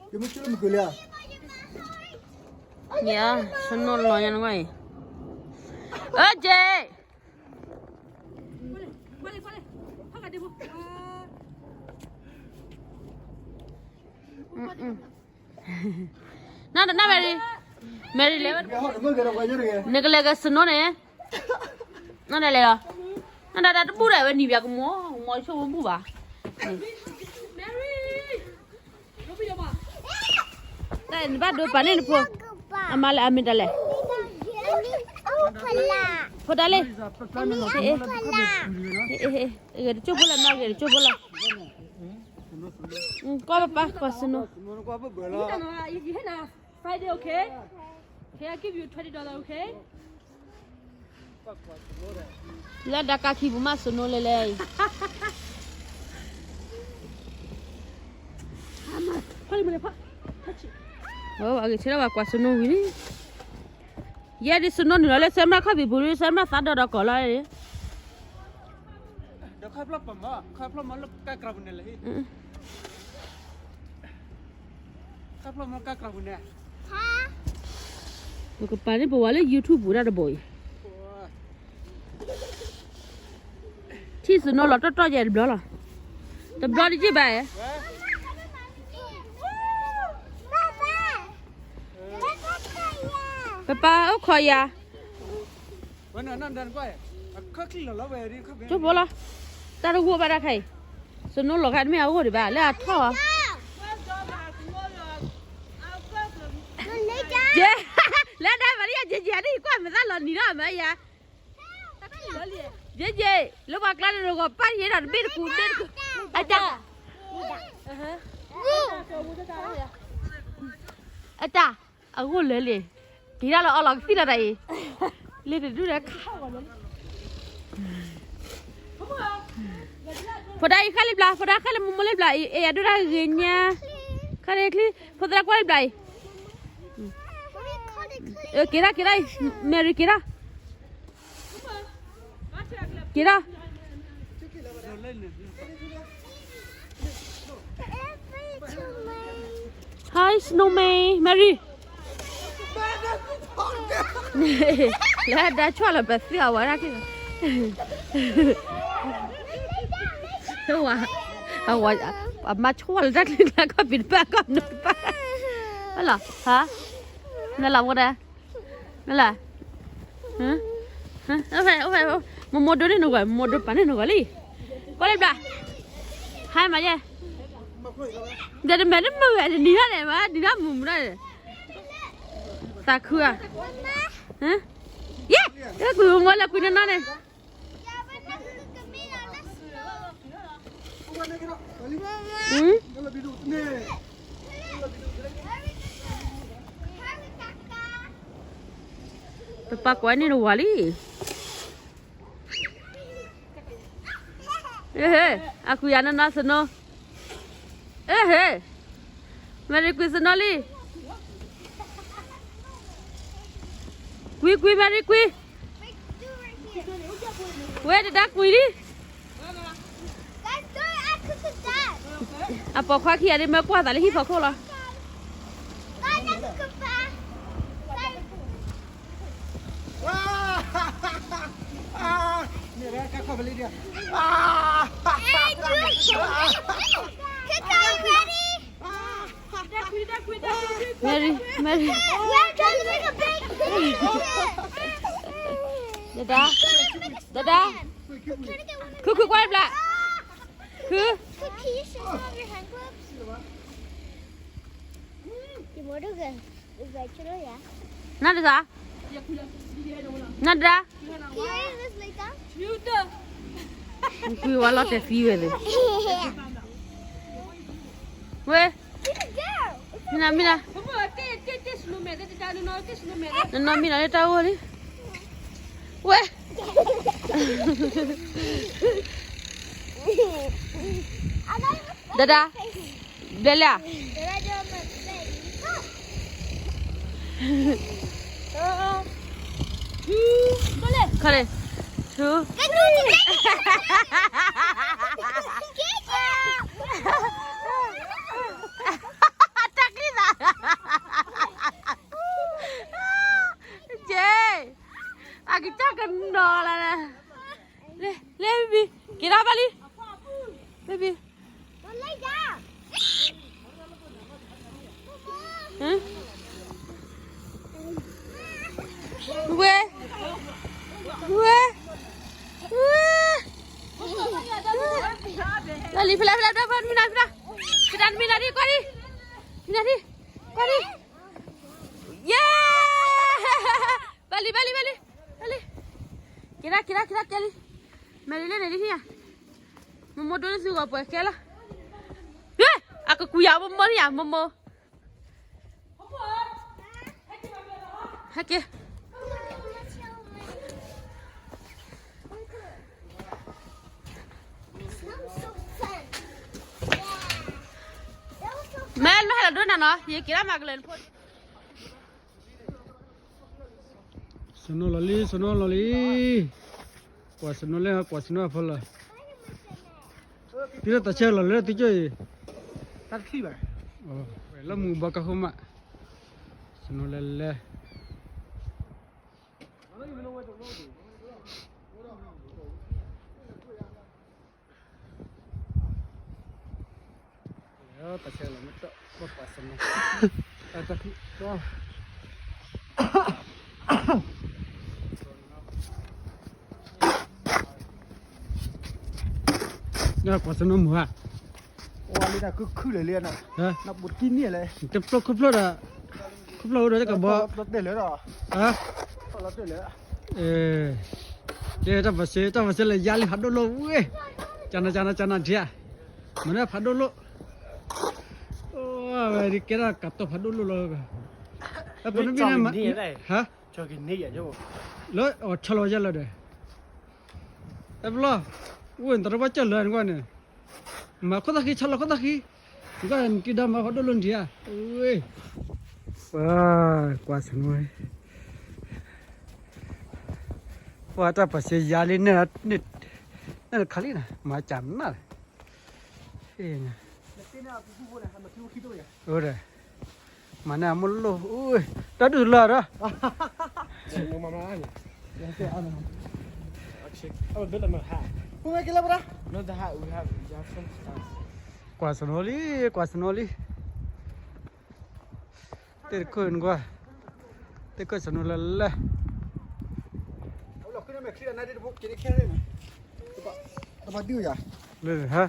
ကမ့ၢ်ကလၢမုၢ်ကလၢာ်ဧါ, ယၤ, ဆနိလီၤညါနကွၢ်အံၤ, အၢ က့, န န Mary, Mary လဲၤဝဲ, နကလဲၤကဆနိန့ၣ်, နလဲၤလီၤ, နဒၣ်တဘူၣ်ဒီးဝဲနံၤဘၣ်ကမီၤ, ကမီၤဆိဝဲဘူၣ်ဘၣ်, တၢ်နဘၣ်ဒိပာ်န့ၢ်နဖိ, အမၤလဲၣ်အမ့ၢ်တၢ်လဲၣ်, ဖိတၢ်လံ, ဂဲၤတကၠိၢ်ဖိလၢမၤဂဲၤတကၠိၢ်ဖိလၢ, ကွၢ်ပပၢ်ကွၢ်ဆနိ, Friday, okay? Can I give you twenty dollar, okay? လၢဒၣ်ကါခံပူၤမးဆနိလဲၤလဲၤအံၤ, အဂ့ၤဆၢထၢၣ်ဘၣ်ကွၢ်ဆနိဝံၤလံ, ယဲဒ်ဆနိနုာ်လီၤလၢဆၢမရၣ်ခီၣ်ဖံးပူၤလံ ဆၢမရၣ်သးဒီးဒီးကီၢ်လီၤ, ဒီးခီဖျိပမၤ ခီဖျိမၤလၢကါကြၢ်ပူၤန့ၣ်လၢဟံၣ်, ခီဖျိမၤကါကြၢ်ပူၤန့ၣ်, နကပာ်န့ၢ်ပဝဲလၢ YouTube ပူၤဒၣ်တဘိအံၤ, ထံၣ်ဆနိလီၤတီၢ်တီၢ်ယဲတဘျီလီၤ, တဘျီတယံာ်ဘၣ်, ပပၢ်အိၣ်ခိးယၤ ကၠိဖိလီၤ, တၢ်တဂိၢ်ဘၣ်တၢ်ခဲအံၤ, ဆနိလီၤခါတမ့ၢ်အဂိၢ်ဒံးဘၣ် လၢအထီၣ်အီၤ, လၢဒၣ်မၤလၢယက့က့ ဒ်ယကွၢ်မုာ်သးလီၤနံၤဒီးမၤယၤ, က့က့, လၢပှၤကျါန့ၣ်ဂီၤပၢ်ယဲဒီးတဘ့ၣ်တကူဘ့ၣ်တကူ, အတၢ်, အတၢ် အဂိၢ်လၢလံ, က့ၤဒၣ်လီၤအီလီၤကသံၣ်လီၤတၢ်အံၤ, လ့တဒူၣ်ဒီးခါ, ဖိဒါအံၤဃဲလံဘျး ဖိဒါဃဲလၢမိၢ်မိၢ်လၢဘျးအံၤ အဲၣ်ယၤဒိၣ်ဒၣ်ဂ့ၤညါ, ခါဒ့ချံ, ဖိသရၣ်ကွၢ်လံဘျးအံၤ, က့ၤဒၣ်က့ၤဒၣ်, Mary က့ၤဒၣ် က့ၤဒၣ်, Hi Snowman, Mary, လၢဒၣ်ဆွၣ်လီၤပသံအဝဲဒၣ်က့ၤ, ဝဲ, အဝဲ, အမါဆွၣ်လီၤတၢ်ချံတၢ်ကီၢ်ပံၤတပၢ်ကီၢ်နပၢ်, လီၤ, ဟါ, နလီၤမဒၣ် နလၢ, အိၣ်ဖဲ, အိၣ်ဖဲ, မိၢ်မိၢ်ဒိန့ၢ်နဂီၢ် မိၢ်မိၢ်ဒိပာ်န့ၢ်နဂီၢ်လံ, ကွၢ်လံဘျး, ဟါမၤယဲ, ဒီးတမဲာ်တမုာ်ဝဲ နံၤဒၣ်န့ၣ် မၤနံၤဒၣ်မုာ်မုာ်ဒၣ်န့ၣ်, သးခုဧါ, ယဲ, ကွံာ်မိၢ်မိၢ်လၢကွံာ်နီၢ်နီၢ်န့ၣ် ပပၢ်ကွၢ်န့ၢ်တဝၤလံ, အဟ့, အကွံာ်ယၤနီၢ်နီၢ်ဆနိ, အဟ့, Mary ကွံာ်ဆနိလံ, ကွံာ်ကွံာ် Mary ကွံာ်, ဝဲတဒါကွံာ်လံ, အပိာ်ခွါခံဂၤဒ်မ့ၢ်ကွၢ်သးလၢဟံၣ်ဖီခိၣ်လီၤ. မ့ၢ်, မ့ၢ်, ဒဒါ, ဒဒါ, ခု ခု ကွၢ်ဘျး, ခု, နဒဒါ, နဒဒါ, ကွံာ်ဝဲလီၤတဲာ်သံဝဲသ့ၣ်, ဝဲ, မ့ၢ်နၤ မ့ၢ်နၤ, နနီၢ်မ့ၢ်နၤလၢတၢ်အိၣ်လံ, ဝဲ, ဒဒါ, ဘျဲၣ်လၢ, ခီလ့, ထူ, တၢ်ကျံ baby, က့ၤဒၣ်ဘၣ်လံ, baby, ဝဲ, ဝဲ, ဝဲ, လီၤလံ ဖဲလဲၣ် ဖဲလဲၣ် ဖဲလဲၣ် ဖဲလဲၣ် ဖဲလဲၣ် မံနၤဒံ ကွၢ်ဒံ, မံနၤဒံ, ကွၢ်ဒံ, ယဲ, ဘၣ်လံ ဘၣ်လံ ဘၣ်လံ, ဘၣ်လံ, က့ၤဒၣ် က့ၤဒၣ် က့ၤဒၣ် က့ၤလံ, မဲာ်လံလၢန့ၣ်ဒ်န့ၣ်ဧါ, မိၢ်မိၢ်ဒိၣ်န့ၢ်သုဂီၤပှဲၤကဲလီၤ, အကကွံာ်ယၤမိၢ်မိၢ်န့ၣ်ဧါ မိၢ်မိၢ် ဟဲက့ၤ, မ့ၢ်မ့ၢ်ဟဲလီၤဒိၣ်နၤနီၤ ယက့ၤဒၣ်မၤကလဲၤနဖိ, စနိလီၤလံ စနိလီၤလံ, ကွၢ်စနိလဲၣ် ကွၢ်စနိအဖီလာ်, တုၤလၢတၢ်ဆဲးလီၤလၢသုကၠိအံၤ, တၢ်တချံၣ်ဘၣ်, လၢမူဘီကီၢ်ဃိမး, စနိလဲၣ်လဲၣ် တၢ်ဆဲးလီၤမ့ၢ်တၢ်ကွၢ်စနိ, တၢ်တၢ်ခံ, ကွၢ်စနိမုၢ်ဧါ, ဝါလံတၢ်ခုခုလၢာ်လံနီၤ, နပူၤတကံန့ၣ်လဲၣ်, တဖျိခိၣ်ဖျိဒီး, ခိၣ်ဖျိဒီးတကဘီ, တၢ်ပှၤစ့ တၢ်ပှၤစ့လၢယါလံဖးဒိၣ်လိၣ်ဝဲ, ကနၤ ကနၤ ကနၤဒံးဧါ, မ့ၢ်န့ၣ်ဖးဒိၣ်လိၣ်, ဝဲဒ်ကဲဒၣ်ကးတီၢ်ဖးဒိၣ်လိၣ်လီၤ, ပနဘံၣ်န့ၣ်, ဟါ, လၢအီၤဆီလီၤဝဲယဲလီၤဒီး, တၢ်ပလီၢ်, အိၣ်နတရၢဘၣ်ကၢၢ်လၢနကွၢ်န့ၣ်, မၤခိၣ်သၣ်ဃံ ဆီလီၤခိၣ်သၣ်ဃံ, နကွၢ်နက့ၤဒီးမၤဖးဒိၣ်လိၣ်နထံၣ်ဧါ, ဝဲ, ပှၤကွၢ်စနိ, ပှၤတၢ်ပှၤစ့ယါလံ, န့ၣ်တခါလံနၤ မၤကနၣ်လၢ, အိၣ်ဒီး, မၤန့ၢ်အမိၢ်လိၣ်, တၢ်ဒုးလၢဒီး, ကွၢ်စနိလံ ကွၢ်စနိလံ, တ့ၢ်တခိၣ်နကွၢ်, တ့ၢ်ခိၣ်စနိလၢလဲၣ်, ဟါ,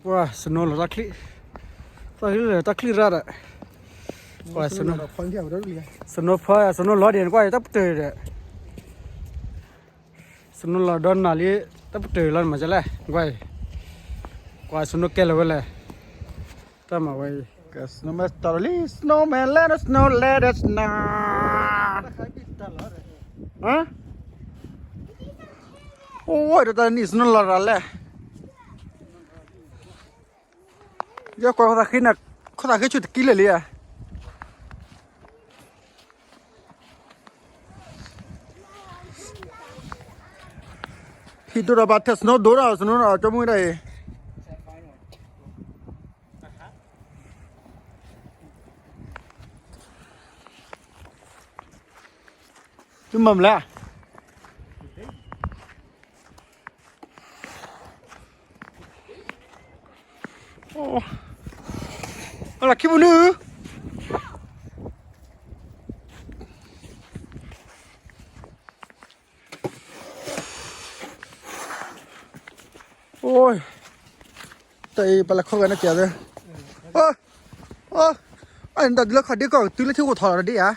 ကွၢ်စနိလီၤတၢ်ချံၣ်, တၢ်ချံၣ်လၢတၢ်ချံၣ်ရၣ်ဒီး, ကွၢ်စနိ, စနိဖီ စနိလီၤဒံးနကွၢ်တၢ်ပတၢၢ်ဒီး, စနိလီၤဒီးနၤလံ, တၢ်ပတၢၢ်လီၤနမၤကလဲၣ်, ကွၢ်အံၤ, ကွၢ်စနိကဲလီၤဝဲလဲၣ်, တၢ်မၤဝဲအံၤ, snowman started, snowman let us know, let us know, အိၣ်ဒီးတၢ်နံၣ် snow လီၤရၤလဲၣ်, ယကွၢ်ခိၣ်သၣ်ဃံန့ၣ်, ခိၣ်သၣ်ဃံဆူၣ်တကံလၢာ်လံဧါ, ဟံၣ်ဒိၣ်ဒီးဘၣ်ထဲ snow ဒိၣ်ဒီး snow ဒီး ကၠီမုၢ်ဒၣ်အံၤ, သုမၤမလဲၣ် အလီၢ်ခံပူၤနုၢ်, အိၣ်, တၢ်အံၤပှၤလဲၤခီဂၤန့ၣ်ကဲသၢ, အိၣ်, အိၣ်, အတၢ်ဒုးလၢခီၣ်ဒ့ကီၢ်ကတုၤလၢထံဂိၢ်ထီၣ်လီၤဒ်ဧါ,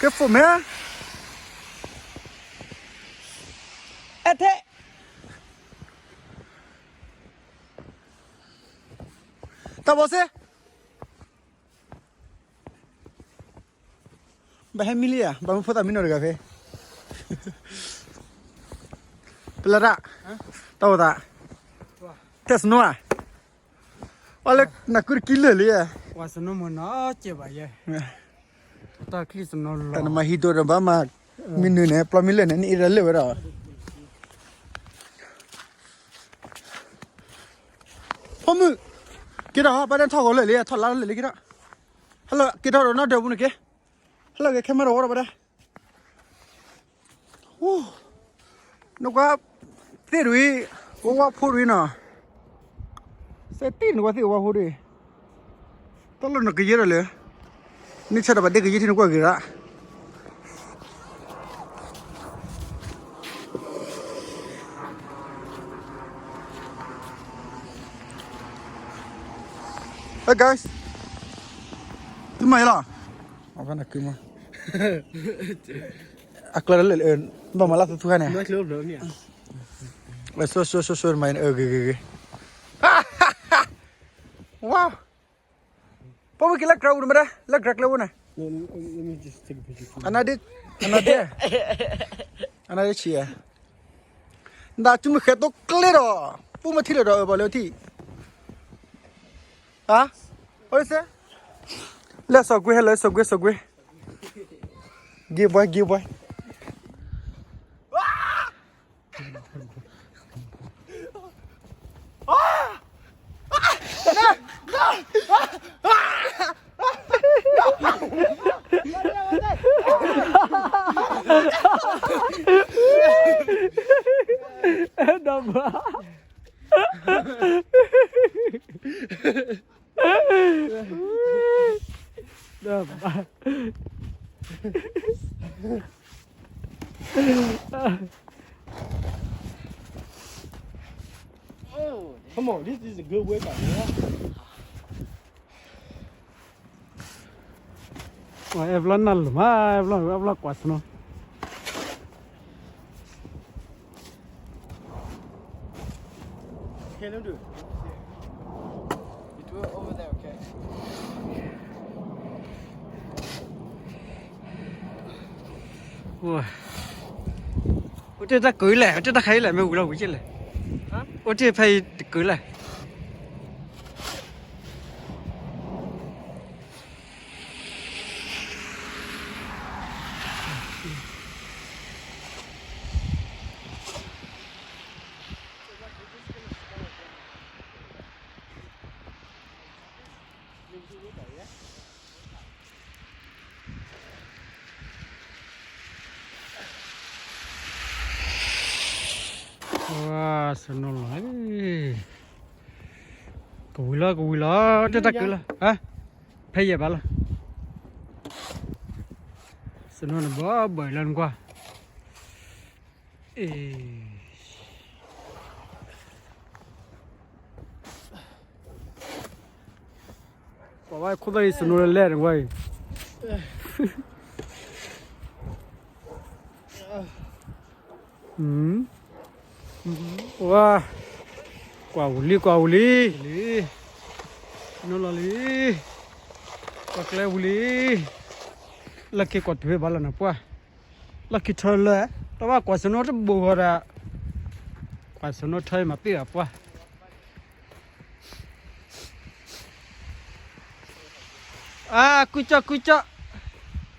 ကဲ phone မ့ၢ်, အဲထဲ, တၢ်ဘီစ့, ဘၣ်ဟဲမံလံဧါ, ဘၣ်မ့ၢ်ဖိသၣ်မံနီၤတဂၤဖဲ, ပလၢတၢ်, တၢ်အိၣ်သး, ထဲ snow ဧါ, အီလၢနကုတကံလၢာ်လံဧါ, ပှၤ snow မ့ၢ်နီၤကဲဘၣ်ယဲ, တၢ်ချံၣ် snow လီၤ, တၢ်နမၤဟံၣ်ဒိၣ်ဒီးဘၣ်မၤ, မံနုၤန့ၣ် ပျီမံလၢာ်န့ၣ် နအ့ၣ်ရလၢာ်ဝဲဒီး ဖိမုၣ်, က့ၤထီၣ် ဘၣ်ဒဲထီၣ်ဂီၤလၢာ်လံ ထီၣ်လါလၢာ်လံ က့ၤထီၣ်, hello က့ၤထီၣ်ဒီးနီၢ်ဒၢးပူၤန့ၣ်က့ၤ, ဟဲလီၤဂဲၤခဲမးဒီးဝဲဒီးဘၣ်ဒၣ်, နကွၢ်သ့ၣ်တဝံၤ, ဝဲဝါဖိတဝံၤနီၤ, စဲးတံၢ်နကွၢ်သ့ၣ်ဝဲဝါဖိတဝံၤ, တၢ်လီၢ်နကယဲၢ်ဒီးလၢ, န့ၢ်ဆၢဒီးဘၣ်ဒ့ၣ်ကယဲၢ်ထံနကွၢ်ဂ့ၤရၣ် Hey guys, သုမၤယလီၤ, အကျါလၢ ဘၣ်မၤလၢသူသူခါန့ၣ်, ဆိဆိဆိဆိမၤဂ့ၤဂ့ၤဂ့ၤ, wow, ပဝဲက့ၤလၢကြၢးအူတမ့ၢ်ဒၣ် လၢကြၢးကျဲဝဲန့ၣ်, အနါဒ့, အနါဒ့, အနါဒ့ဆံးဧါ, နဒၣ်စုမုၢ်ဃဲၤသိကျ့ဒီး, ပူမ့ၢ်ထံၣ်လၢၤဒီးအၢၣ်ဘၣ်လၢထံၣ်, ဟါ, အ, လၢစီၤကွ့ဟဲလၢစီၤကွ့စီၤကွ့, ဂ့ၤဘွဲဂ့ၤဘွဲ ဒီးဘၣ်, ဒီးဘၣ်, အဲၣ်ဘျီနၢ်လၢမး, အဲၣ်ဘျီ, အဲၣ်ဘျီကွၢ်စနိ, အိၣ်တ့ၢ်တၢ်ကုၤလဲၣ်, အိၣ်တ့ၢ်တၢ်ခါအံၤလဲၣ်, မ့ၢ်ဝံၤလီၤဝံၤက့လဲၣ်, အိၣ်တ့ၢ်ဖဲအံၤတကုၤလဲၣ်. ဝါ, စနိလီၤ, ကဝံၤလီၤ ကဝံၤလီၤ, တၢ်တၢ်ကုၤလီၤ, ဖဲယဲၢ်ဘၣ်လီၤ, စနိန့ၣ်ဘၣ်ဘၣ်လီၤနကွၢ် ကွၢ်ဝဲခိၣ်သၣ်အံၤ စနိလၢလဲၣ်န့ၣ်ဝဲအံၤ, ဝါ, ကွၢ်ဝူၤလံ ကွၢ်ဝူၤလံ, နုာ်လီၤလံ, ကွၢ်ကျဲဝူၤလံ, လၢခံကွၢ်တုၤဘၣ်လီၤနပှၢ်, လၢခံထၢလၢ, တဘၣ်ကွၢ်စနိတဘိဃီဒီး, ကွၢ်စနိထၢမၤပ့ၢ်အပှၢ် အါ, ကုကၠီ ကုကၠီ,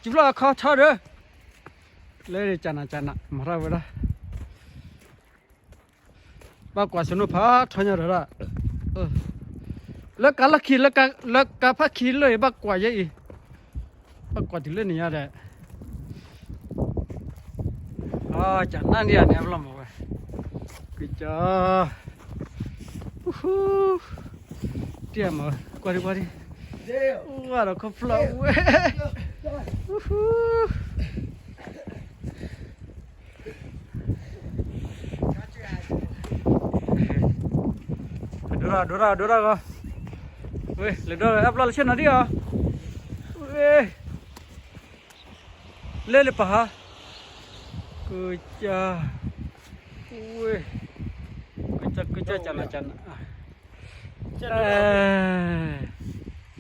စူၤဖျီၣ်အခီထီဒီး, လၢကနၣ်ကနၣ် မၤထီၣ်ဝဲဒၣ်, ဘၣ်ကွၢ်စနိဖးထီညါဒီးဒၣ်, လၢကါလၢခံ လၢကါဖးခံလၢအံၤ ဘၣ်ကွၢ်ယဲအံၤ, ဘၣ်ကွၢ်တုၤလၢန့ၣ်ညါဒီး ကနၣ်ဒ်အန့ၣ် အဘျီမးဝဲ, ကၠီ, တံၢ်မး, ကွၢ်ဒံကွၢ်ဒံ, ဝါဒီးခီဖျိဝဲ, ဒိရၣ် ဒိရၣ် ဒိရၣ်ဂီၤ, ဝဲ လဲၤဒိအဘျီလၢဆ့ၣ်နီၤဒံးအီၤ, ဝဲ လဲၤလၢပဟါ, ကၠီ, ဝဲ, ကၠီ ကၠီ ကနၣ်ကနၣ်,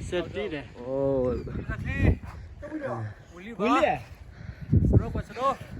စတံဒီး, ဝံၤလံဘၣ်, စရီကွၢ်စရီ